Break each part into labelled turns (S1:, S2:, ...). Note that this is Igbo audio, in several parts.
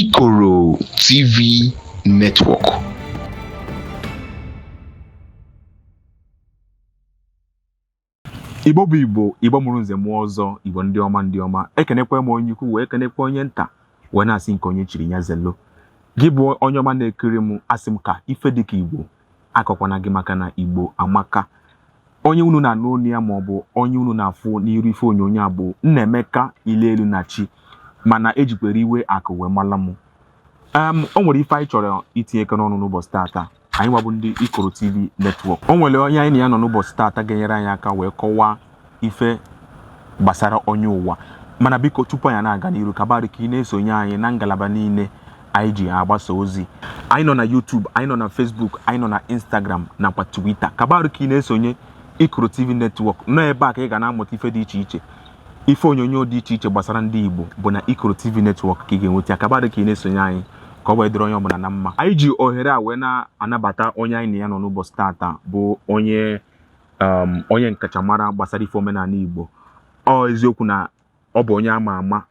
S1: Ikoro TV Network.
S2: Igbo bụ Igbo, Igbo mụrụ nze mụọ ọzọ, Igbo ndị ọma ndị ọma, ekenekwa m onye ukwu wee kenekwa onye nta wee na-asị nke onye chiri ya zelo. Gị bụ onye ọma na-ekiri m, asị m ka ife dịka Igbo akọkwana gị maka na Igbo amaka. Onye unu na-anụ onu ya maọbụ onye unu na-afụ n'iru ife onyonyo a bụ Nnaemeka Ilelunachi, mana ejikwere iwe akụ wee mala m. O nwere ife anyị chọrọ itinyekọ n'ọnụ n'ụbọchị taata. Anyị nwa bụ ndị Ikoro TV Network. O nwere onye anyị na ya nọ n'ụbọchị taata ga-enyere anyị aka wee kọwaa ife gbasara onye ụwa. Mana biko tupu anyị na-aga n'iru, kabarụ ka ị na-esonye anyị na ngalaba niile anyị ji agbasa ozi. Anyị nọ na YouTube, anyị nọ na Facebook, anyị nọ na Instagram nakwa Twitter. Kabarụ ka ị na-esonye Ikoro TV Network. Nọ ebe a ka ị ga na-amụta ife dị iche iche, ife onyonyo dị iche iche gbasara ndị Igbo bụ na Ikoro TV Network ka ị ga-enweta ya. Kabarụ ka ị na-esonye anyị ka ọ wee dịrị onye ọbụla na mma. Anyị ji ohere a wee na-anabata onye anyị na ya nọ n'ụbọchị taata bụ onye onye nkachamara gbasara ife omenala Igbo. Ọ eziokwu na ọ bụ onye ama ama,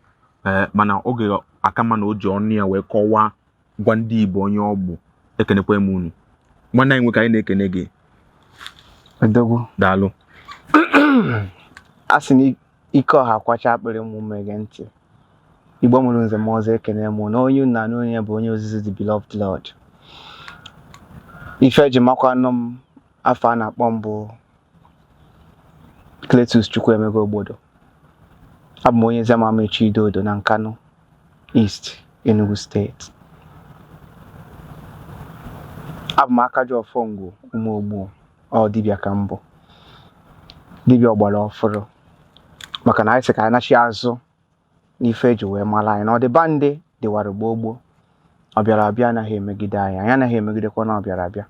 S2: mana oge aka mma na o ji ọnụ ya wee kọwaa gwa ndị Igbo onye ọ bụ. Ekenekwa m unu. Nwanne anyị nwoke, anyị na-ekene gị.
S3: Odogwu.
S2: Daalụ.
S3: A sị na ike ọha kwacha akpịrị ụmụ mmege ntị. Igbo mụrụ nze m ọzọ, ekene m na onye unu na onye bụ onye ozizi the beloved Lord. Ife eji makwanụ m, afọ a na-akpọ m bụ Cletus Chukwuemeka Ogbodo. Abụ m onye Eziama-Amaechi Idodo na Nkanu East, Enugu Steeti. Abụ m aka ji ọfọ ngwu Ụmụogbu, ọ dibịa ka m bụ, dibịa ọgbara ọfụrụ, maka na anyị sị ka anyị nachi azụ n'ife eji wee mara anyị na ọdịbandị dịwara gboo gboo. Ọ bịara abịa anaghị emegide anyị, anyị anaghị emegidekwa na ọ bịara abịa.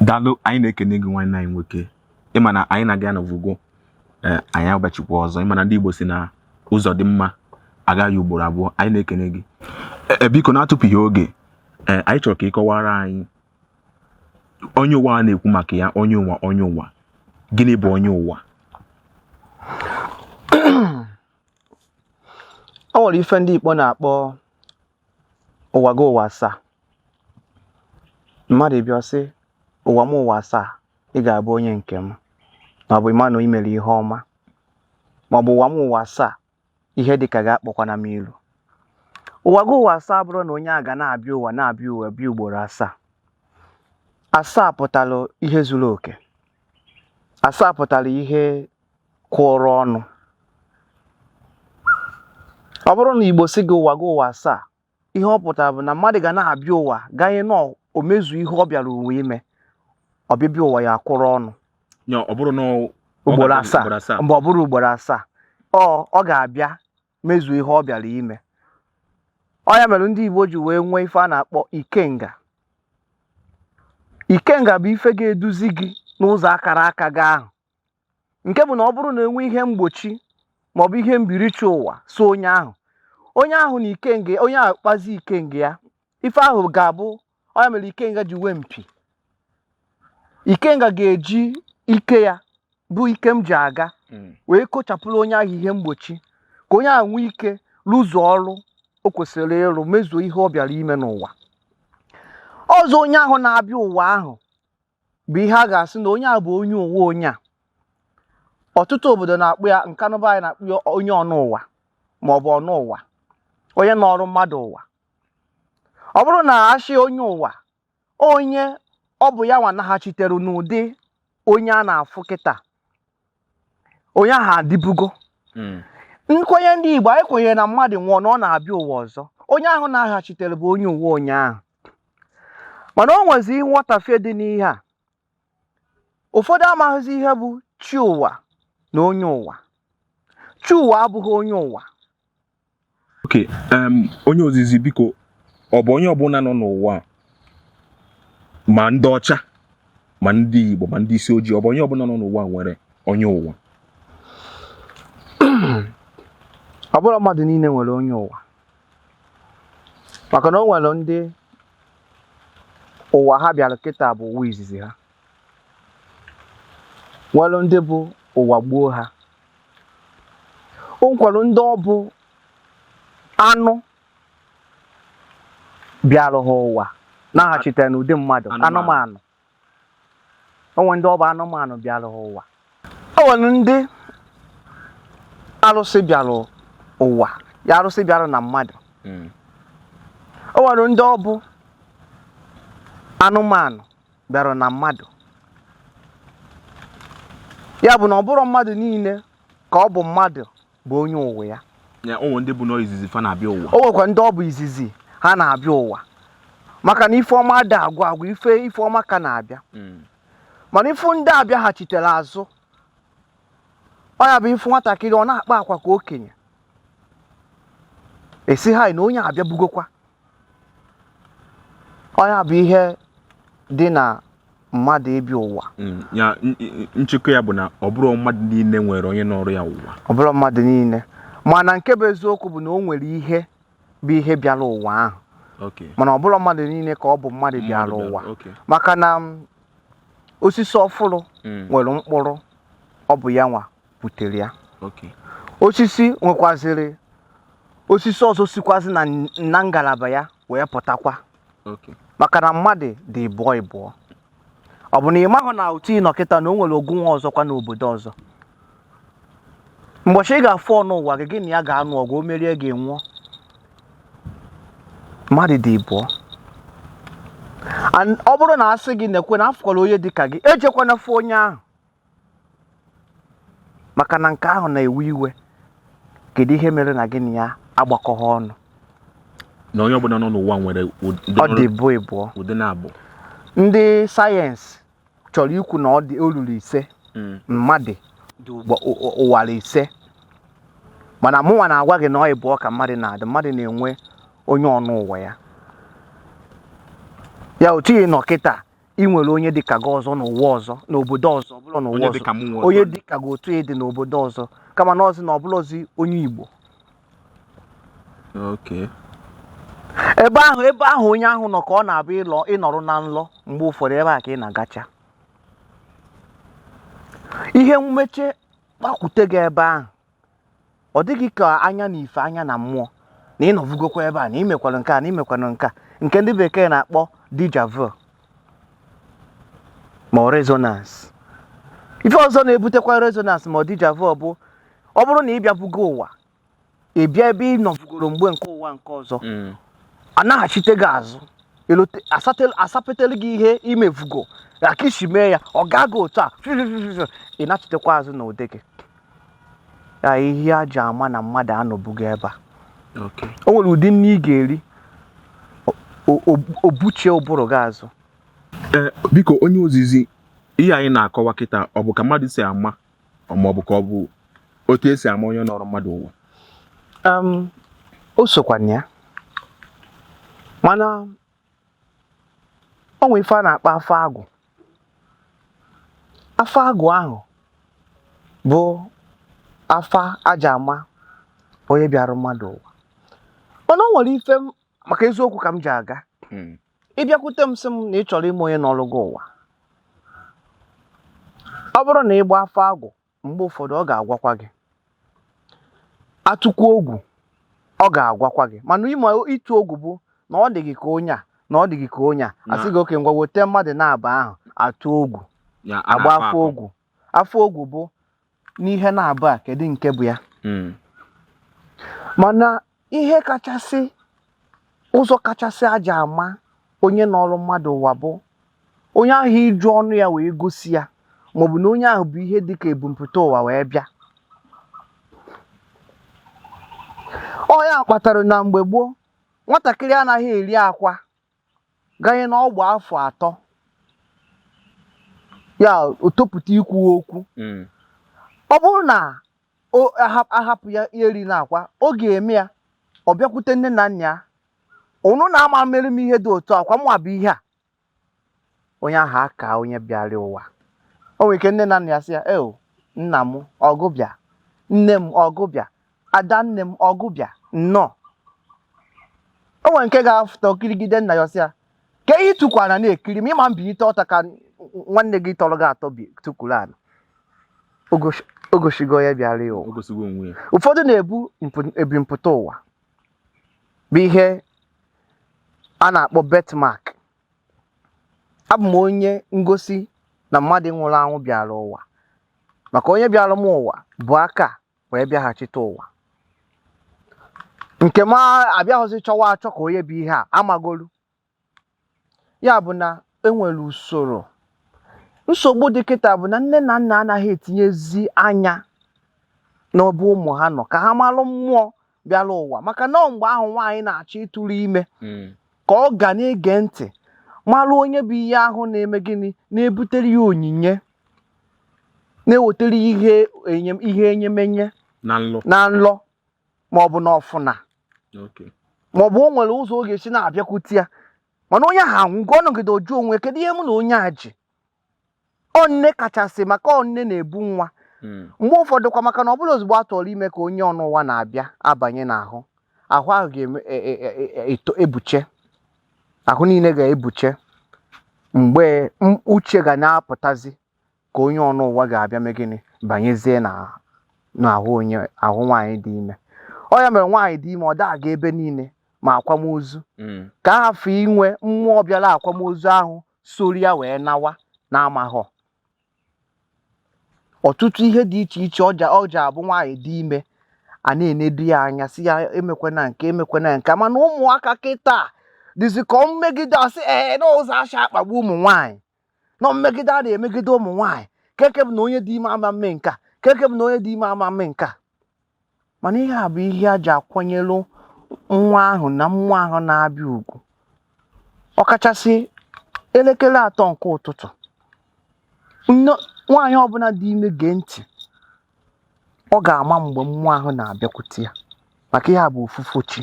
S2: Daalụ, anyị na-ekene gị nwanne anyị nwoke. Ịma na anyị na-aga n'ovugo, anyị agbachikwa ọzọ. Ịma na ndị Igbo si na ụzọ dị mma agaghị ugboro abụọ. Anyị na-ekene gị. Biko na-atụpụghị oge, anyị chọrọ ka ị kọwara anyị onye ụwa a na-ekwu maka ya, onye ụwa, onye ụwa. Gịnị bụ onye ụwa?
S3: O nwere ife ndị Igbo na-akpọ ụwa gị ụwa asaa. Mmadụ bịa sị ụwa m ụwa asaa, ị ga-abụ onye nke m, ma ọ bụ ịma na ị mere ihe ọma, ma ọ bụ ụwa m ụwa asaa, ihe dị ka ga-akpọkwana m ilu. Ụwa gị ụwa asaa bụrụ na onye a ga na-abịa ụwa na-abịa ụwa bịa ugboro asaa. Asaa pụtara ihe zuru oke, asaa pụtara ihe kwụrụ ọnụ. Ọ bụrụ na Igbo sị gị ụwa gị ụwa asaa, ihe ọ pụtara bụ na mmadụ ga na-abịa ụwa ganye na o mezuo ihe ọ bịara ụwa ime, ọbịbịa ụwa ya akwụrụ ọnụ.
S2: Ọ bụrụ na
S3: ugboro asaa, mgbe ọ bụrụ ugboro asaa, ọ ga-abịa mezuo ihe ọ bịara ime. Ọ ya mere ndị Igbo ji wee nwee ife a na-akpọ ikenga. Ikenga bụ ife ga-eduzi gị n'ụzọ akara aka gị ahụ, nke bụ na ọ bụrụ na enwe ihe mgbochi maọbụ ihe mbirichi ụwa so onye ahụ, onye ahụ na ikenga, onye ahụ kpazi ikenga ya, ife ahụ ga-abụ. Ọ ya mere ikenga ji nwee mpi. Ikenga ga-eji ike ya bụ ike m ji aga wee kochapụrụ onye ahụ ihe mgbochi, ka onye ahụ nwee ike rụzuo ọrụ o kwesịrị ịrụ, mezuo ihe ọ bịara ime n'ụwa. Ọzọ, onye ahụ na-abịa ụwa ahụ bụ ihe a ga-asị na onye a bụ onye ụwa. Onye a ọtụtụ obodo na-akpụ ya, Nkanụ be anyị na-akpụ ya onye ọnụ ụwa maọbụ ọnụ ụwa, onye nọrọ mmadụ ụwa. Ọ bụrụ na asị onye ụwa, onye ọ bụ ya nwa naghachitere n'ụdị onye a na-afụ kịta, onye ahụ adịbugo. Nkwenye ndị Igbo, anyị kwenyere na mmadụ nwụọ na ọ na-abịa ụwa ọzọ. Onye ahụ na-aghachitere bụ onye ụwa onye ahụ. Mana o nwezi ihe nghọtafie dị n'ihe a. Ụfọdụ amaghịzi ihe bụ chi ụwa na onye ụwa. Chi ụwa abụghị onye ụwa.
S2: Okay, onye ozizi, biko, ọ bụ onye ọbụla nọ n'ụwa, ma ndị ọcha ma ndị Igbo ma ndị isi ojii, ọ bụ onye ọbụla nọ n'ụwa nwere onye ụwa?
S3: Ọ bụrụ mmadụ niile nwere onye ụwa, maka na o nwere ndị ụwa ha bịara kịta bụ ụwa izizi ha, nwere ndị bụ ụwa gbuo ha, o nwekwara ndị ọ bụ anụ Bịara ha ụwa naghachitere n'ụdị mmadụ.
S2: Anụmanụ.
S3: Anụmanụ. O nwere ndị ọ bụ anụmanụ bịara ha ụwa. O nwere ndị arụsị bịara ụwa ya, arụsị bịara na mmadụ. O nwere ndị ọ bụ anụmanụ bịara na mmadụ. Ya bụ na ọ bụrụ mmadụ niile ka ọ bụ mmadụ bụ onye ụwa ya.
S2: Ya, o nwere ndị bụ nọ izizi fa na-abịa ụwa.
S3: O nwekwa ndị ọ bụ izizi ha na-abịa ụwa, maka na ife ọma ada agwụ agwụ, ife ọma ka na-abịa. Mana ifu ndị abịaghachitere azụ, ọ ya bụ ifu nwatakịrị ọ na-akpa akwa ka okenye, esi ha na onye abịabugokwa. Ọ ya bụ ihe dị na mmadụ ịbịa ụwa.
S2: Ya nchịkọ ya bụ na ọ bụrụ mmadụ niile nwere onye nọrọ ya ụwa.
S3: Ọ bụrụ mmadụ niile, mana nke bụ eziokwu bụ na o nwere ihe bụ ihe bịara ụwa ahụ. Mana ọ bụrụ mmadụ niile ka ọ bụ mmadụ bịara ụwa. Maka na osisi ọfụrụ nwere mkpụrụ, ọ bụ ya nwa butere ya. Osisi nwekwazịrị osisi ọzọ sikwazi na ngalaba ya wee pụtakwa. Maka na mmadụ dị ịbụọ ịbụọ. Ọ bụ na ị mahụ na otu ị nọ kịta na o nwere ogu nwa ọzọkwa n'obodo ọzọ. Mgbọchị ị ga-afụ ọnụ ụwa gị, gị na ya ga-anụ ọgụ, o merie gị, nwụọ. Mmadụ dị ịbụọ. And ọ bụrụ na asị gị na-ekwe na afụkwala onye dị ka gị, ejekwana fụ onye ahụ, maka na nke ahụ na-ewe iwe. Kedu ihe mere na gị na ya agbakọghị ọnụ?
S2: Na onye ọbụla nọ n'ụwa nwere ụdị
S3: Ọ dị bụ ịbụọ.
S2: Ụdị na-abụ.
S3: Ndị sayensị chọrọ ikwu na ọ dị olulu 5. Mmadụ dị ụwara 5, mana mụnwa na-agwa gị na ọ ịbụọ ka mmadụ na-adị. Mmadụ na-enwe onye ọnụ ụwa ya. Ya otu ị nọ kịta, ị nwere onye dị ka gị ọzọ n'ụwa ọzọ, n'obodo ọzọ, ọ bụrụ n'ụwa
S2: Onye
S3: ọzọ.
S2: dị ka mụ nwe.
S3: Onye dị ka gị otu ị dị n'obodo ọzọ, kama na ọzọ na ọbụlọzi onye Igbo. Ebe ahụ onye ahụ nọ ka ọ na-abụ ịlọ ịnọrọ na nlọ mgbe ụfọdụ, ebe a ka ị na-agacha ihe mmeche kpakwute gị ebe ahụ. Ọ dịghị ka anya na ife anya na mmụọ na ịnọvugokwa ebe a, na imekwara nke a, na imekwara nke a, nke ndị bekee na-akpọ deja vu ma ọ resonance. Ife ọzọ na-ebutekwa resonance ma ọ deja vu bụ ọ bụrụ na ị bịabugo ụwa, ị bịa ebe ị nọvugoro mgbe nke ụwa nke ọzọ, anaghachite gị azụ, asapetele gị ihe imevugo ka isi mee ya, ọ gaa gị otu a fifififi, ị nachitekwa azụ na ụdị gị ya. Ihe a ji ama na mmadụ anọbugo ebe a. O nwere ụdị nri ị ga-eri, o buchie ụbụrụ gị azụ.
S2: Ee, biko, onye ozizi, ihe anyị na-akọwa kịta, ọ bụ ka mmadụ si ama, ma ọ bụ ka ọ bụ otu esi ama onye nọrọ mmadụ ụwa?
S3: O sokwa na ya, mana o nwere ife a na-akpọ afọ agwụ. Afọ agwụ ahụ bụ afa aja ama onye bịara mmadụ ụwa, mana o nwere ife maka eziokwu ka m ji aga. Ịbịakwute m sị m na ị chọrọ ime onye n'ọrụ gị ụwa, ọ bụrụ na ị gba afọ agwụ, mgbe ụfọdụ ọ ga-agwakwa gị. Atụkwa ogwu, ọ ga-agwakwa gị. Mana ime ịtụ ogwu bụ na ọ dị gị ka onye a, na ọ dị gị ka onye a, asị gị oke, ngwa, weta mmadụ na-aba ahụ, atụ ogwu.
S2: Ya, a
S3: Agba
S2: na-akọ
S3: afọ
S2: akọ.
S3: ogwu. Afọ ogwu bụ n'ihe na-abụ a, kedu nke bụ ya? Mana ihe kachasị, ụzọ kachasị aja ama onye nọrọ mmadụ ụwa bụ onye ahụ iju ọnụ ya wee gosi ya, maọbụ na onye ahụ bụ ihe dịka ebumpụta ụwa wee bịa. Ọ ya kpatara na mgbe gboo, nwatakịrị anaghị eri akwa ganye n'ọgba afọ 3 ya, o topụta ikwu okwu. Ọ bụrụ na o ahapụ ya eri na akwa, ọ ga-eme ya ọ bịakwute nne na nna ya, ụnụ na-ama mere m ihe dị otu a, kwa mụ bụ ihe a. Onye ahụ aka onye bịara ụwa, o nwere ike nne na nna ya sị ya, eo, nna m ọgụ bịa, nne m ọgụ bịa, ada nne m ọgụ bịa nnọọ. O nwere nke ga-afụta okirigide nna ya, ọsị ya ka ihe tụkwara na-ekiri ma ịma mbilite ọta ka nwanne gị tọrọ gị atọ bi tukwuru ala. O gosigo onye bịara ya ụwa.
S2: O gosigo onwe ya.
S3: Ụfọdụ na-ebu ebumpụta ụwa bụ ihe A na-akpọ birthmark. Abụ m onye ngosi na mmadụ nwụrụ anwụ bịara ụwa, maka onye bịara m ụwa bụ aka wee bịaghachite ụwa nke m abịaghịzi chọwa achọ ka onye bụ ihe a amagolu. Ya bụ na enwere usoro. Nsogbu dị kịta bụ na nne na nna anaghị etinyezi anya n'ebe ụmụ ha nọ ka ha malụ mmụọ bịara ụwa, maka na ọ mgbe ahụ nwaanyị na-achọ ịtụrụ ime ka ọ ga na-ege ntị malụ onye bụ ihe ahụ na-eme gịnị, na-ebutere ya onyinye, na-ewetara ihe ihe enyemenye
S2: na nlọ,
S3: na nlọ maọbụ na ọfụna, maọbụ o nwere ụzọ ọ ga-esi na-abịakwute ya. Mana onye ahụ anwụgo, ọ nọgide ọ jụọ onwe, kedu ihe mụ na onye a ji? Ọ nne kachasị, maka ọ nne na-ebu nwa. Mgbe ụfọdụ kwa, maka na ọ bụrọ ozugbo a tụọrọ ime ka onye ọnụ ụwa na-abịa abanye n'ahụ, ahụ ahụ ga-eme eto ebuche, ahụ niile ga-ebuche. Mgbe uche ga na-apụtazi ka onye ọnụ ụwa ga-abịa mee gịnị, banyezie na n'ahụ onye ahụ nwaanyị dị ime. Ọ ya mere nwaanyị dị ime ọ da aga ebe niile ma akwamozu, ka a hafụ inwe mmụọ bịara akwamozu ahụ soro ya wee nawa na-amaghọ. Ọtụtụ ihe dị iche iche ọ ji abụ nwaanyị dị ime a na-enedu ya anya, sị ya emekwana nke, emekwana nke. Mana ụmụaka kịta dịzi ka mmegide, asị ee n'ụzọ asha akpagbu ụmụ nwaanyị na mmegide a na-emegide ụmụ nwaanyị, keke bụ na onye dị ime ama mme nke a, keke bụ na onye dị ime ama mme nke a. Mana ihe a bụ ihe a ji akwanyelu nwa ahụ na mmụọ ahụ na-abịa ugwu, ọkachasị elekere 3 nke ụtụtụ. Nwaanyị ọbụla dị ime gee ntị, ọ ga-ama mgbe mmụọ ahụ na-abịakwute ya, maka ihe a bụ ofufu chi.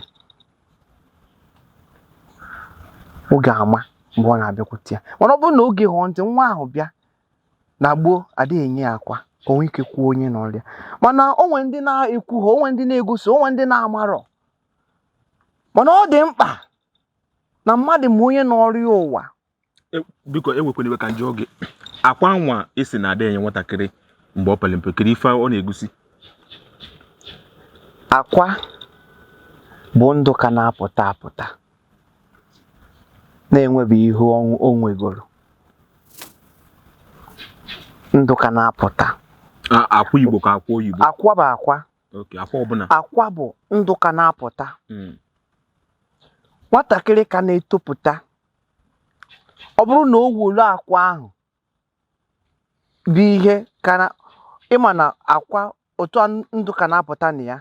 S3: Ọ ga-ama mgbe ọ na-abịakwute ya. Mana ọ bụrụ na oge hụọ ntị nwa ahụ bịa na gboo, adịghị enye ya akwa ka o nwee ike kwuo onye nọrọ ya. Mana o nwere ndị na-ekwu ha, o nwere ndị na-egosi, o nwere ndị na-amarọ. Mana ọ dị mkpa na mmadụ ma onye nọrọ ya ụwa.
S2: Biko ewekwana iwe ka m jụọ gị, akwa nwa ị sị na ada enye nwatakịrị mgbe ọ pere mpe, kedu ife ọ na-egosi?
S3: Akwa bụ ndụ ka na-apụta apụta na-enwebeghị ihe o nwegoro, ndụ ka na-apụta.
S2: Akwa Igbo ka akwa oyibo?
S3: Akwa bụ akwa.
S2: Okay, akwa ọbụla.
S3: Akwa bụ ndụ ka na-apụta. Nwatakịrị ka na-etopụta, ọ bụrụ na o wuru akwa ahụ bụ ihe ka na ịma na akwa otu a ndụ ka na-apụta na ya,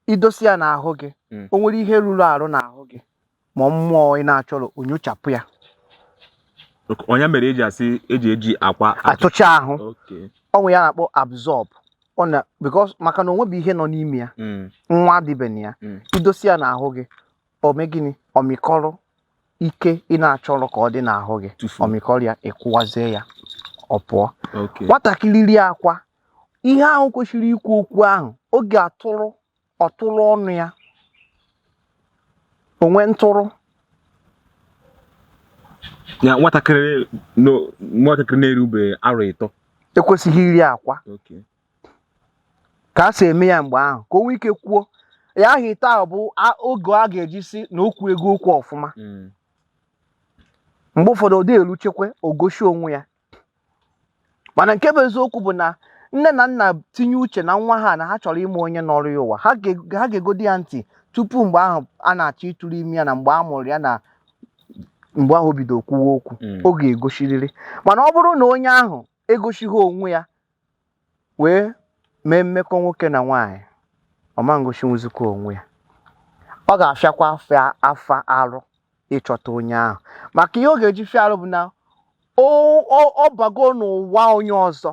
S3: idosi ya n'ahụ gị, o nwere ihe ruru arụ n'ahụ gị ma mmụọ ị na-achọrọ, o nyochapụ ya.
S2: Ọ nya mere eji asị eji eji akwa
S3: atụcha ahụ. Ọ nwe ya na-akpọ absorb ọ na because maka na o nwebeghị ihe nọ n'ime ya, nwa adịbe na ya. Idosi ya n'ahụ gị, o mee gịnị? Ọ mịkọrọ ike ị na-achọrọ ka ọ dị n'ahụ gị, ọ mịkọrọ ya, ịkụwazie ya, ọ pụọ. Nwatakịrị rie akwa, ihe ahụ kwesịrị ikwu okwu ahụ, oge atụrụ ọtụrụ ọnụ ya onwe ntụrụ.
S2: Ya nwatakịrị na-erube arọ 3
S3: ekwesịghị iri akwa. Ka a si eme ya mgbe ahụ ka o nwee ike kwuo ya ahụ ite ahụ bụ oge a ga-eji si na okwu ego okwu ọfụma. Mgbe ụfọdụ ọ dị eruchekwe o gosi onwe ya. Mana nke bụ eziokwu bụ na nne na nna tinye uche na nwa ha na ha chọrọ ịma onye nọrọ ya ụwa, ha ga-egodi ya ntị tupu mgbe ahụ a na-achọ ịtụrụ ime ya na mgbe a mụrụ ya na mgbe ahụ o bido kwuwe okwu, ọ ga-egosirịrị. Mana ọ bụrụ na onye ahụ egosighị onwe ya wee mee mmekọ nwoke na nwaanyị, ọ ma ngosinwuzikwa onwe ya. Ọ ga-afịakwa afa arụ ịchọta onye ahụ, maka ihe ọ ga-eji fịa arụ bụ na ọ bago n'ụwa onye ọzọ,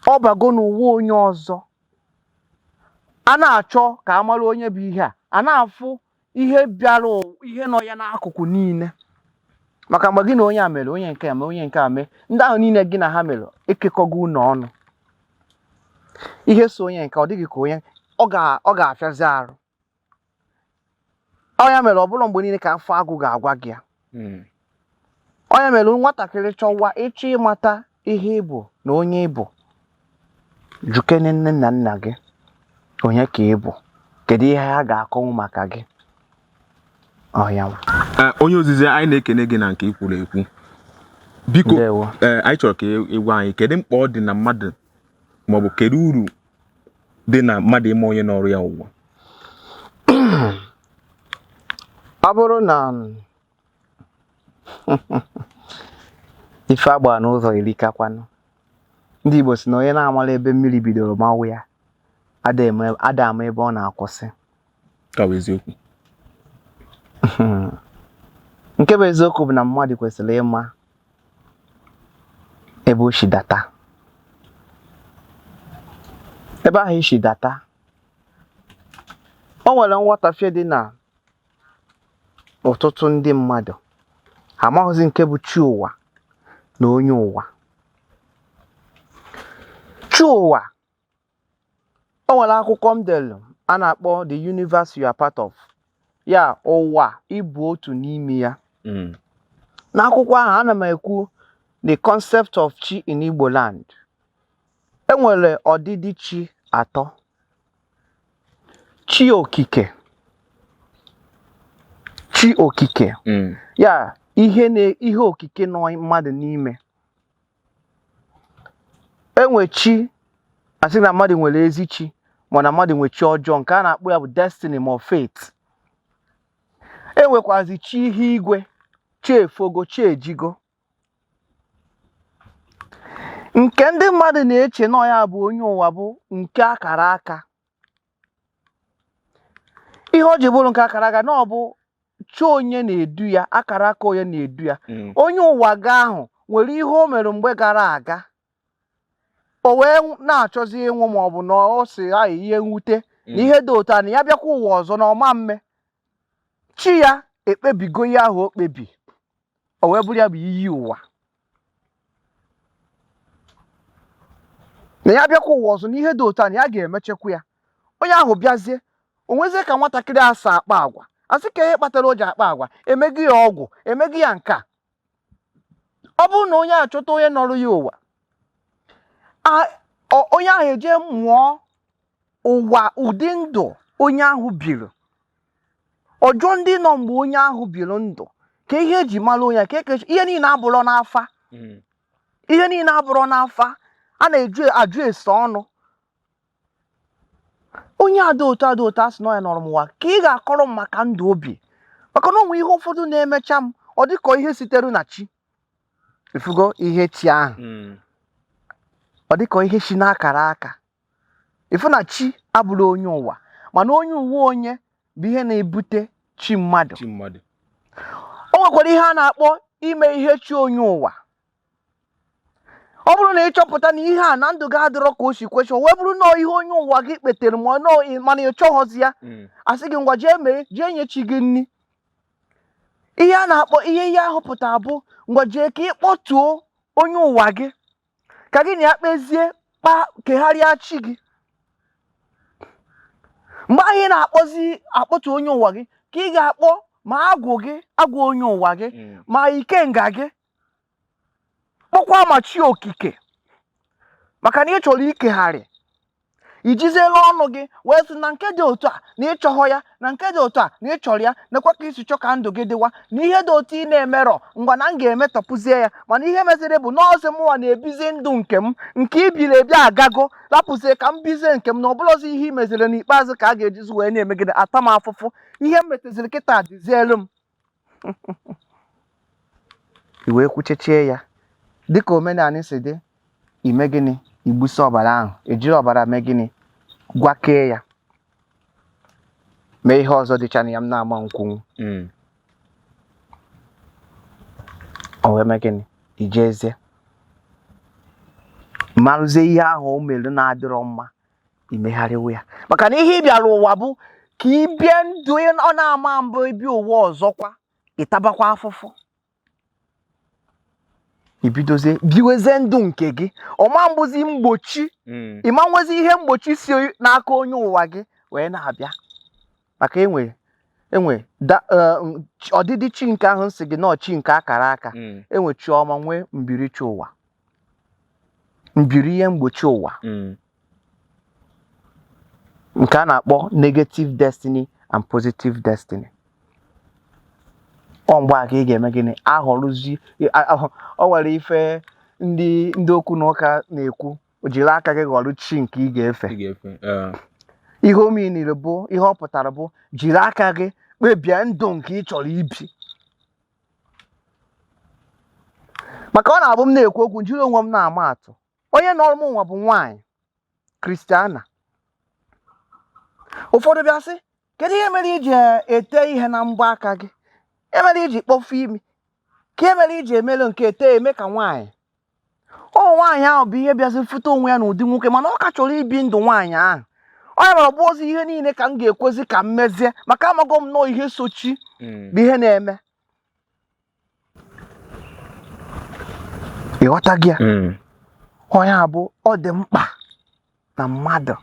S3: ọ bago n'ụwa onye ọzọ. A na-achọ ka a mara onye bụ ihe a, a na-afụ ihe bịara ihe nọ ya n'akụkụ niile, maka mgbe gị na onye a mere, onye nke a mee, onye nke a mee, ndị ahụ niile gị na ha mere ekekọgo unu ọnụ. Ihe so onye nke ọ dịghị ka onye ọ ga-afịazi arụ. Ọ ya mere ọ bụrọ mgbe niile ka afọ agụ ga-agwa gị ya. Ọ ya mere nwatakịrị chọwa ịchọ ịmata ihe ị bụ na onye ị bụ, jukene nne na nna gị onye ka ị bụ, kedu ihe ha ga-akọnwu maka gị. Ọ ya nwa.
S2: Onye ozizi, anyị na-ekene gị na nke i kwuru ekwu. Biko,
S3: Ndewo.
S2: Anyị chọrọ ka ị gwa anyị kedu mkpa ọ dị na mmadụ, maọbụ kedu uru dị na mmadụ ịma onye nọrọ ya ụwa.
S3: Ọ bụrụ na ife agba n'ụzọ erikakwanụ, ndị Igbo sị na onye na-amala ebe mmiri bidoro mawa ya ada ama ebe ọ na-akwụsị.
S2: Ka bụ eziokwu.
S3: Nke bụ eziokwu bụ na mmadụ kwesịrị ịma ebe o si data. Ebe ahụ i si data, o nwere nghọtafie dị na ọtụtụ ndị mmadụ ha amaghịzi nke bụ chi ụwa na onye ụwa. Chi ụwa, o nwere akwụkwọ m delu a na-akpọ The Universe You Are Part Of, ya ụwa ịbụ otu n'ime ya. N'akwụkwọ ahụ ana m ekwu the concept of chi in Igbo land. E nwere ọdịdị chi atọ: chi okike, chi okike, ya ihe na ihe okike nọ mmadụ n'ime. Enwe chi asị na mmadụ nwere ezi chi, ma na mmadụ nwe chi ọjọọ, nke a na-akpọ ya bụ destiny ma ọ fate. Enwekwazi chi ihe igwe, chi efogo, chi ejigo, nke ndị mmadụ na-eche na ya bụ onye ụwa, bụ nke akara aka. Ihe o ji bụrụ nke akara aka na ọ bụ chi onye na-edu ya, akara aka onye na-edu ya. Onye ụwa ga ahụ nwere ihe o mere mgbe gara aga, o wee na-achọzi ịnwụ, ma ọ bụ na ọ sị anyị ihe mwute na ihe dị otu a na ya bịakwa ụwa ọzọ na ọma mme. Chi ya ekpebigo ihe ahụ o kpebi, o wee bụrụ ya bụ iyi ụwa na ya bịakwa ụwa ọzọ na ihe dị otu a na ya ga-emechekwa ya. Onye ahụ bịazie, o nwezie ka nwatakịrị asa akpa agwa, asị ka ihe kpatara o ji akpa agwa, emego ya ọgwụ, emego ya nka. Ọ bụrụ na onye achọta onye nọrọ ya ụwa, onye ahụ eje mụọ ụwa ụdị ndụ onye ahụ biri, ọjọọ ndị nọ mgbe onye ahụ biri ndụ, ka ihe eji mara onye, ka eke ihe niile abụrọ n'afa. Ihe niile abụrọ n'afa, a na-eju ajụ ese ọnụ onye ada otu ada otu asị na ya nọrọ m ụwa, ka ị ga-akọrọ m maka ndụ obi, maka na onwe ihe ụfọdụ na-emecha m, ọ dịka ihe sitere na chi. Ifugo ihe chi ahụ, ọ dịka ihe si n'akara aka. Ifu na chi abụrụ onye ụwa, mana onye ụwa onye bụ ihe na-ebute chi mmadụ.
S2: Chi mmadụ.
S3: O nwekwara ihe a na-akpọ ime ihe chi onye ụwa. Ọ bụrụ na ị chọpụta na ihe a na ndụ gị adịrọ ka o si kwesị, o wee bụrụ na ihe onye ụwa gị kpetere, ma mana ị chọghọzi ya, asị gị ngwa jee mee, jee nye chi gị nri. Ihe a na-akpọ ihe ihe ahụ pụtara bụ ngwa jee ka ị kpọtuo onye ụwa gị, ka gị na ya kpezie, kpa kegharịa chi gị. Mgbe ahụ ị na-akpọzi akpọtu onye ụwa gị, ka ị ga-akpọ ma agwụ gị, agwụ onye ụwa gị, ma ikenga gị, kpọkwa ma chi okike, maka na ị chọrọ ikegharị. Ijiziela ọnụ gị wee sị na nke dị otu a na ịchọghọ ya, na nke dị otu a na ịchọrọ ya, nekwa ka isi chọ ka ndụ gị dịwa, na ihe dị otu ị na-emerọ, ngwa na m ga-emetọpụzie ya. Mana ihe meziri bụ nọọsụ mụnwa na-ebizi ndụ nke m, nke ibiri ebi agago, rapụzie ka m bizie nke m, na ọbụlọzi ihe i meziri n'ikpeazụ ka a ga-ejizi wee na-emegide ata m afụfụ. Ihe m metaziri kịta dịzielu m. I wee kwuchechie ya dịka omenala si dị. Ime gịnị? Igbusi ọbara ahụ, ejiri ọbara mee gịnị? Gwakee ya, mee ihe ọzọ dịcha na ya m na-ama nkwunwu. O wee mee gịnị? Ijezie marụzie ihe ahụ o mere na-adịrọ mma, imegharịwa ya, maka na ihe ị bịara ụwa bụ ka ị bie ndụ ọ na-ama mbụ ịbịa ụwa ọzọkwa ịtabakwa afụfụ. Ibidozie biwezie ndụ nke gị, ọma mbụzi mgbochi, ịma nwezi ihe mgbochi si n'aka onye ụwa gị wee na-abịa, maka enwe enwe ọdịdị chi nke ahụ nsị gị nọọ chi nke akara aka. Enwe chi ọma, nwee mbiri chi ụwa, mbiri ihe mgbochi ụwa, nke a na-akpọ negative destiny and positive destiny. Ọ mgbe a ka ị ga-eme gịnị? Ahọrụzi. O nwere ife ndị okwu na ụka na-ekwu, jiri aka gị ghọrọ chi nke ị ga-efe.
S2: Ị ga-efe.
S3: Ihe o meaniri bụ, ihe ọ pụtara bụ, jiri aka gị kpebie ndụ nke ị chọrọ ibi. Maka ọ na-abụ m na-ekwu okwu, jiri onwe m na-ama atụ. Onye nọrọ m ụwa bụ nwaanyị Kristiana. Ụfọdụ bịa sị, kedu ihe mere iji ete ihe na mbọ aka gị? E mere iji kpọfu imi ka e mere iji emelu nke ete eme ka nwaanyị. Ọ nwaanyị ahụ bụ ihe bịazi fụta onwe ya n'ụdị nwoke, mana ọ ka chọrọ ibi ndụ nwaanyị ahụ. Ọ ya mere ọ bụ ozi ihe niile ka m ga-ekwezi ka m mezie, maka amago m nọọ ihe sochi bụ ihe na-eme. Ịghọta gị ya? Onye a bụ ọ dị mkpa na mmadụ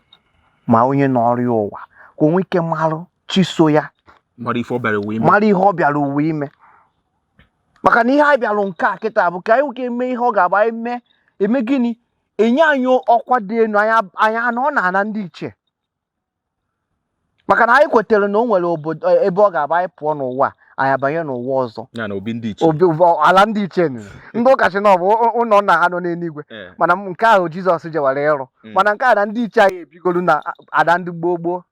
S3: ma onye nọrọ ya ụwa ka o nwee ike marụ chi so ya,
S2: mara ife ọ bịara ụwa ime,
S3: mara ihe ọ bịara ụwa ime. Maka na ihe anyị bịara nke a kịta bụ ka anyị nwee ike mee ihe ọ ga-abụ anyị mee eme gịnị, enye anyị ọkwa dị elu, anyị anọ na ana ndị ichie. Maka na anyị kwetara na o nwere obodo ebe ọ ga-abụ anyị pụọ n'ụwa anyị abanye n'ụwa ọzọ,
S2: ya na obi ndị ichie,
S3: obi ala ndị ichie. Ndị ụka sị na ọ bụ ụlọ nna ha nọ n'eluigwe, mana nke ahụ Jizọs jewara ịrụ, mana nke a na ndị ichie anyị ebigolu na ada ndị gboo gboo.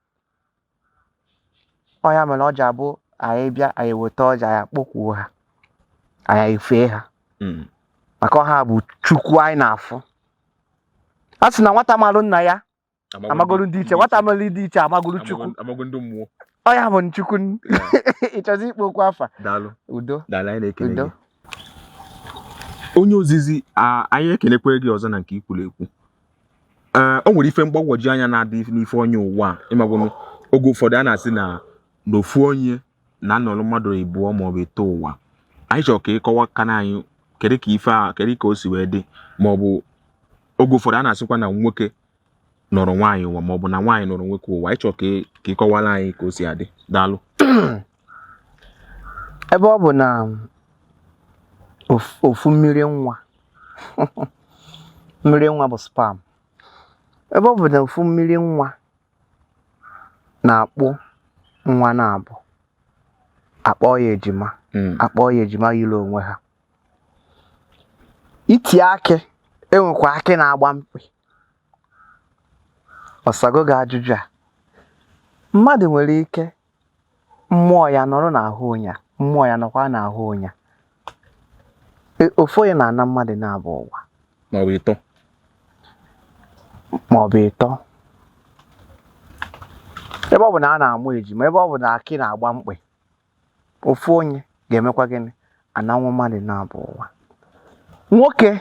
S3: Ọ ya mere ọ ji abụ anyị bịa, anyị weta ọjị, anyị akpọkwuo ha, anyị efee ha, maka ọha bụ Chukwu anyị na-afụ. A sị na nwata malụ nna ya amagolu ndị ichie, nwata malụ ndị ichie amagolu Chukwu,
S2: amago ndị mmụọ.
S3: Ọ ya bụ Chukwu. Ị chọzi ikpo okwu afa?
S2: Daalụ.
S3: Udo.
S2: Daalụ, anyị na-ekele
S3: Udo.
S2: gị, onye ozizi. Anyị ekelekwa gị ọzọ na nke ikwuru ekwu. Ee, o nwere ife mgbagwoju anya na-adị n'ife onye ụwa a. Ịmagonu oge ụfọdụ a na-asị na n'ofu onye na-anọrọ mmadụ ịbụọ maọbụ ịtọ ụwa. Anyị chọrọ ka ị kọwa kana anyị kedu ka ife a, kedu ka o si wee dị, maọbụ oge ụfọdụ a na-asịkwa na nwoke nọrọ nwaanyị ụwa maọbụ na nwaanyị nọrọ nwoke ụwa. Anyị chọrọ ka ị kọwara anyị ka o si adị. Daalụ.
S3: Ebe ọ bụ na ofu mmiri nwa, mmiri nwa bụ sperm, ebe ọ bụ na ofu mmiri nwa na-akpụ nwa na-abụ, akpọọ ya ejima, akpọọ ya ejima yiri onwe ha. Iti akị, enwekwa akị na-agba mkpị. Ọsago gị ajụjụ a, mmadụ nwere ike mmụọ ya nọrọ n'ahụ onye a, mmụọ ya nọkwa n'ahụ onye a. Ofu onye na-ana mmadụ na-abụ ụwa
S2: maọbụ ịtọ,
S3: maọbụ ịtọ. Ebe ọ bụ na a na-amụ ejima, ebe ọ bụ na akị na-agba mkpị, ofu onye ga-emekwa gịnị? Ananwụ mmadụ na-abụ ụwa. Nwoke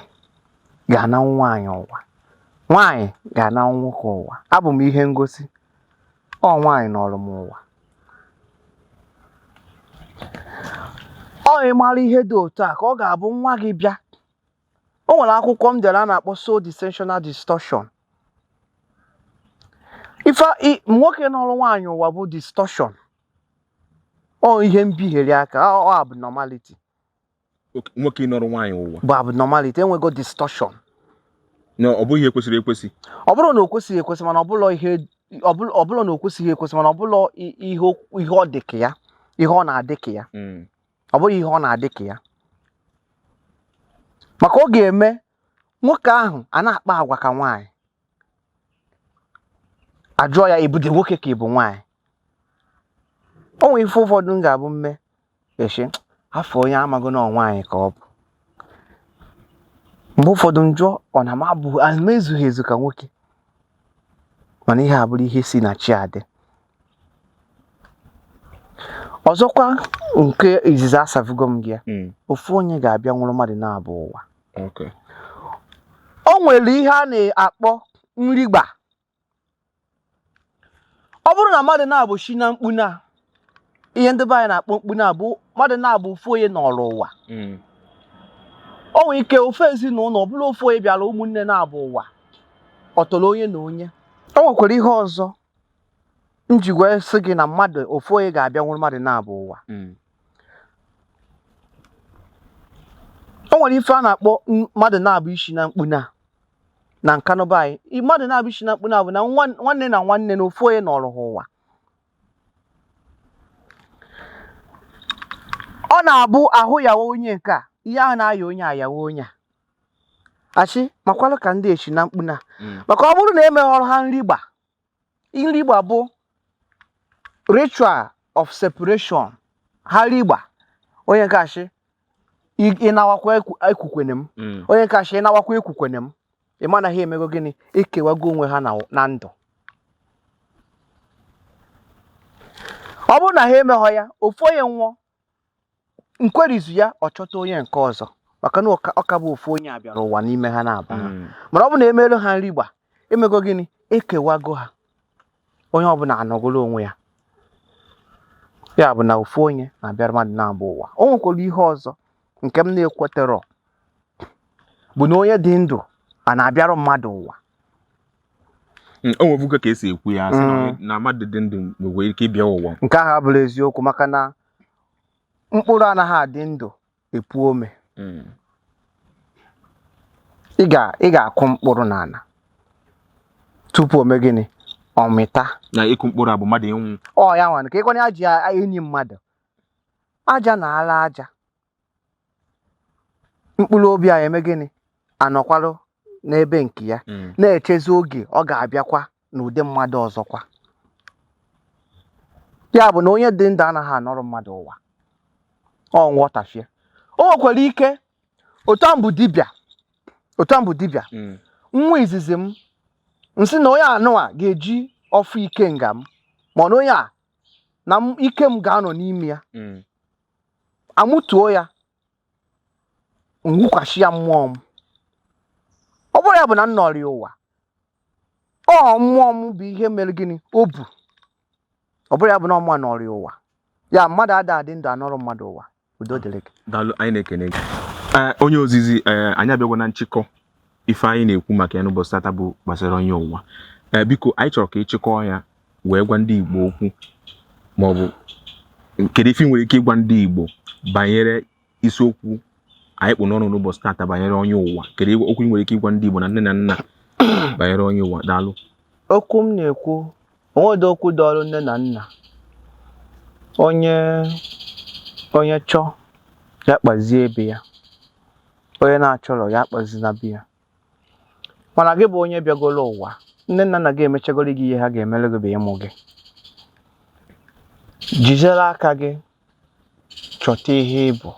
S3: ga-ananwụ nwaanyị ụwa, nwaanyị ga-ananwụ nwoke ụwa. Abụ m ihe ngosi, ọ nwaanyị nọrọ m ụwa. Ọ ị mara ihe dị otu a ka ọ ga-abụ nwa gị bịa. O nwere akwụkwọ m dere a na-akpọ Soul Dissensional Distortion. Ife nwoke nọrọ nwaanyị ụwa bụ distortion, ọ ihe mbigheri aka, ọ abnormality.
S2: Nwoke nọrọ nwaanyị ụwa
S3: bụ abnormality, enwego distortion.
S2: Na ọ bụghị ihe kwesịrị ekwesị.
S3: Ọ bụrụ na o kwesịghị ekwesị, mana ọ bụla ihe ọ bụla na o kwesịghị ekwesị, mana ọ bụla ihe ihe ọ dị ka ya, ihe ọ na-adị ka ya, ọ bụghị ihe ọ na-adị ka ya. Maka ọ ga-eme nwoke ahụ a na-akpa agwa ka nwaanyị, ajụọ ya, ebude nwoke ka ị bụ nwaanyị? O nwere ife ụfọdụ m ga-abụ mme echi afọ onye amago na ọ nwaanyị ka ọ bụ. Mgbe ụfọdụ m jụọ, ọ na m abụ m ezughị ezu ka nwoke? Mana ihe a bụrụ ihe si na chi adị. Ọzọkwa, nke izizi asavugo m gị ya, ofu onye ga-abịa nwụrụ mmadụ na-abụ ụwa. O nwere ihe a na-akpọ nrigba. Ọ bụrụ na mmadụ na-abụ shi na mkpu na ihe ndị be anyị na-akpọ mkpu na-abụ mmadụ na-abụ ofu onye nọrọ ụwa, o nwere ike ofu ezinụlọ ọ bụla ofu onye bịara ụmụnne na-abụ ụwa, ọ tọrọ onye na onye. O nwekwara ihe ọzọ m ji wee sị gị na mmadụ ofu onye ga-abịa nwụrụ mmadụ na-abụ ụwa. O nwere ife a na-akpọ mmadụ na-abụ isi na mkpu na na Nkanụ be anyị. Mmadụ na-abụ isi na mkpu na bụ na nwanne na nwanne na ofu onye nọrọ ha ụwa. Ọ Na-abụ ahụ yawa onye nke a, ihe ahụ na-aya onye a yawa onye a, achị makwalụ ka ndị echi na mkpu na maka ọ bụrụ na emeghọrọ ha nrigba. Nrigba bụ ritual of separation. Ha rigba, onye nke achị ịnawakwa ekwukwene m, onye nke achị ịnawakwa ekwukwene m. Ị ma na ha emego gịnị? Ekewago onwe ha na ndụ. Ọ bụrụ na ha emeghọ ya, ofu onye nwụọ, nkwerizu ya, ọ chọta onye nke ọzọ, maka na ọ ka bụ ofu onye a bịara ụwa n'ime ha na-aba ha. Mana ọ bụ na emelu ha nrigba, emego gịnị? Ekewago ha, onye ọbụla anọgolo onwe ya. Ya bụ na ofu onye na-abịara mmadụ na-abụ ụwa. O nwekwara ihe ọzọ nke m na-ekweterọ, bụ na onye dị ndụ a na-abịara mmadụ ụwa.
S2: O nwebugo ka esi ekwu ya, sị na mmadụ dị ndụ nwere ike ịbịa ụwa.
S3: Nke ahụ abụrụ eziokwu, maka na mkpụrụ anaghị adị ndụ epu ome. Ị ga-akụ mkpụrụ n'ala tupu o mee gịnị? Ọ mịta.
S2: Na ịkụ mkpụrụ a bụ mmadụ ịnwụ.
S3: Ọ ya nwa ka ịkwana ya ji enyi mmadụ aja na ala aja, mkpụrụ obi a eme gịnị? Anọkwalụ n'ebe nke ya, na-echezi oge ọ ga-abịakwa n'ụdị mmadụ ọzọkwa. Ya bụ na onye dị ndụ anaghị anọrọ mmadụ ụwa. Ọ nghọtafie. O nwekwara ike otu a mbụ dibịa, otu a mbụ dibịa, nwa izizi m nsị na onye anụa ga-eji ọfụ ikenga m, ma na onye a na ike m ga-anọ n'ime ya, amụtuo ya, nwụkwasị ya mmụọ m. Ọ bụrụ ya bụ na m nọrọ ya ụwa, ọ mmụọ m bụ ihe mere gịnị? O bu. Ọ bụrụ ya bụ na ọmụa nọrọ ya ụwa, ya mmadụ ada adị ndụ anọrọ mmadụ ụwa. Udo dịrị gị.
S2: Daalụ, anyị na-ekene gị. Ee, onye ozizi. Ee, anyị abịagwo na nchịkọ ife anyị na-ekwu maka ya n'ụbọchị tata bụ gbasara onye ụwa. Ee, biko, anyị chọrọ ka ị chịkọọ ya wee gwa ndị Igbo okwu, ma ọ bụ kedu ife ị nwere ike ịgwa ndị Igbo banyere isiokwu anyị kpụ n'ọnụ n'ụbọchị tata banyere onye ụwa? Kedu okwu ị nwere ike ịgwa ndị Igbo na nne na nna banyere onye ụwa? Daalụ.
S3: Okwu m na-ekwu, onwedo okwu dọọrọ nne na nna. Onye onye chọọ ya kpazie ebe ya, onye na-achọrọ ya kpazina be ya. Mana gị bụ onye bịagoro ụwa, nne na nna gị emechagoro gị ihe ha ga-emere gị bụ ịmụ gị. Jizere aka gị chọta ihe ị bụ,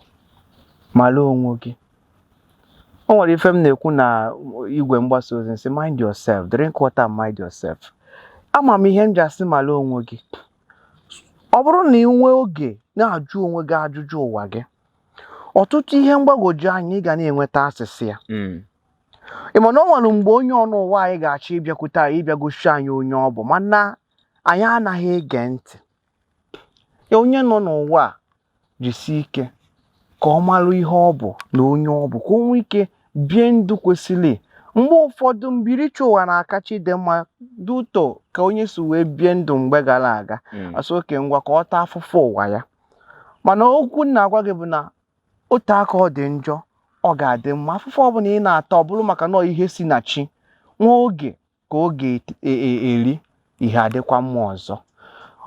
S3: mara onwe gị. O nwere ife m na-ekwu na igwe mgbasa ozi, nsị mind yourself, drink water and mind yourself. Ama m ihe m ji asị mara onwe gị. Ọ bụrụ na ị nwee oge na-ajụ onwe gị ajụjụ ụwa gị, ọtụtụ ihe mgbagwoju anya ị ga na-enweta asịsị ya. Ị ma na o nwere mgbe onye ọnụ ụwa anyị ga-achọ ịbịakwute anyị, ịbịa gosi anyị onye ọ bụ, mana anyị anaghị ege ntị ya. Onye nọ n'ụwa a jisie ike ka ọ mara ihe ọ bụ na onye ọ bụ, ka o nwee ike bie ndụ kwesịrị. Mgbe ụfọdụ mbirichi ụwa na-akacha ịdị mma dị ụtọ ka onye si wee bie ndụ mgbe gara aga. Asị oke ngwa ka ọ taa afụfụ ụwa ya. Mana okwu m na-agwa gị bụ na otu aka ọ dị njọ, ọ ga-adị mma. Afụfụ ọbụla ị na-ata, ọ bụrụ maka na ọ ihe si na chi, nwa oge ka ọ ga-eri ihe adịkwa mma ọzọ.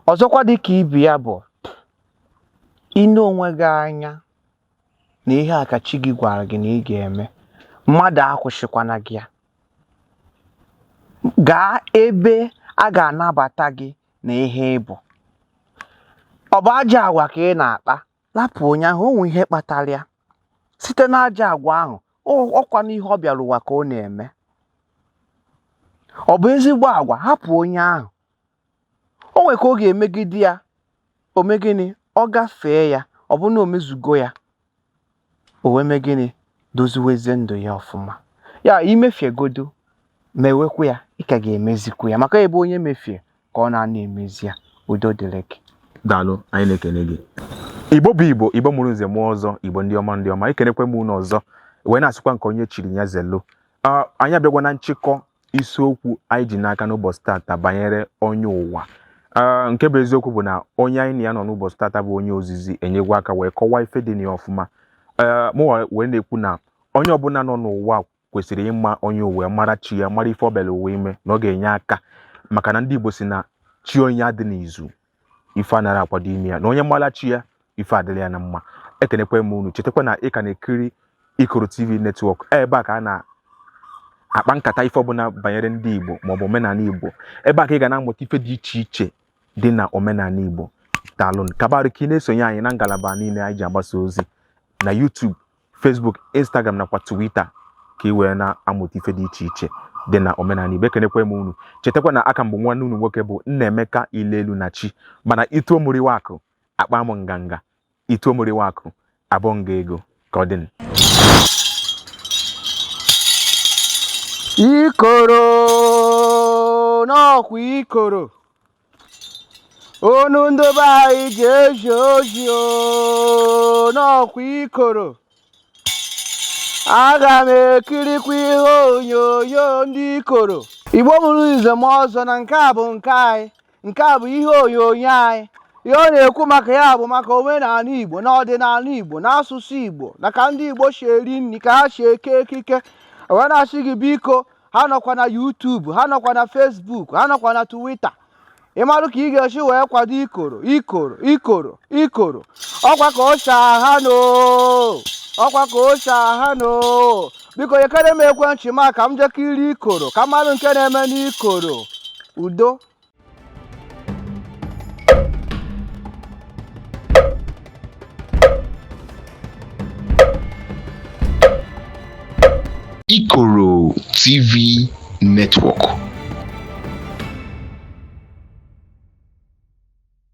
S3: Ọzọkwa dị ka ibe ya bụ ine onwe gị anya na ihe a ka chi gị gwara gị na ị ga-eme, mmadụ akwụsịkwana gị ya. Gaa ebe a ga-anabata gị na ihe ị bụ. Ọ bụ ajọ agwa ka ị na-akpa, lapụ onye ahụ. O nwe ihe kpatara ya site n'ajọ agwa ahụ. Ọkwa n'ihe ọ bịara ụwa ka ọ na-eme. Ọ bụ ezigbo agwa, hapụ onye ahụ. O nwere ka ọ ga-emegide ya, o mee gịnị? Ọ gafee ya. Ọ bụ na o mezugo ya, o wee mee gịnị? Doziwezie ndụ ya ọfụma. Ya imefiegodo, mewekwa ya, ị ka ga-emezikwa ya, maka ebe onye mefie ka ọ na-ana emezi ya. Udo dịrị gị.
S2: Daalụ, anyị na-ekene gị. Igbo bụ Igbo, Igbo mụrụ nze mụọ ọzọ, Igbo ndị ọma, ndị ọma, ekenekwe m unu ọzọ wee na-asịkwa nke onye chiri ya zelo. Anyị abịagwa na nchịkọ isiokwu anyị ji n'aka n'ụbọchị tata banyere onye ụwa. Nke bụ eziokwu bụ na onye anyị na ya nọ n'ụbọchị tata bụ onye ozizi enyegwa aka wee kọwaa ife dị na ya ọfụma. Ee, mụ wee na-ekwu na onye ọbụla nọ n'ụwa kwesịrị ịma onye ụwa, mara chi ya, mara ife ọ bịara ụwa ime, na ọ ga-enye aka, maka na ndị Igbo si na chi onye adị n'izu, ife anaghị akwado ime ya, na onye mara chi ya, ife adịrị ya na mma. Ekenekwe m unu. Chetakwa na ị ka na-ekiri Ikoro TV Network, ebe a ka a na-akpa nkata ife ọbụla banyere ndị Igbo maọbụ omenala Igbo. Ebe a ka ị ga na-amụta ife dị iche iche dị na omenala Igbo. Daalụ. Kabarụ ka ị na-esonye anyị na ngalaba niile anyị ji agbasa ozi na YouTube, Facebook, Instagram nakwa Twitter, ka ị wee na-amụta ife dị iche iche dị na omenala Igbo. Ekenekwe m unu. Chetakwa na aka mbụ nwanne unu nwoke bụ Nnaemeka Ilelu na Chi, mana ituo mụriwa akụ akpa m nganga, ituo mụriwa akụ abụọ nga ego ka ọ dị.
S3: Ikoro n'ọkwa ikoro onu ndị be anyị ji eji oji o n'ọkwa ikoro. Aga m ekirikwa ihe onyonyo ndị ikoro. Igbo mụrụ nze m ọzọ, na nke a bụ nke anyị, nke a bụ ihe onyonyo anyị. Ihe ọ na-ekwu maka ya bụ maka omenala Igbo na ọdịnala Igbo na asụsụ Igbo, na ka ndị Igbo si eri nri, ka ha si eke ekike. Wee na-asị gị biko, ha nọkwa na YouTube, ha nọkwa na Facebook, ha nọkwa na Twitter. Ịmarụ ka ị ga-esi wee kwado Ikoro, Ikoro, Ikoro, Ikoro. Ọkwa ka o si aha no, ọkwa ka o si aha no. Biko nyekere m ekwentị m ka m jekiri Ikoro, ka mmadụ nke na-eme n'Ikoro. Udo.
S1: Ikoro TV Network.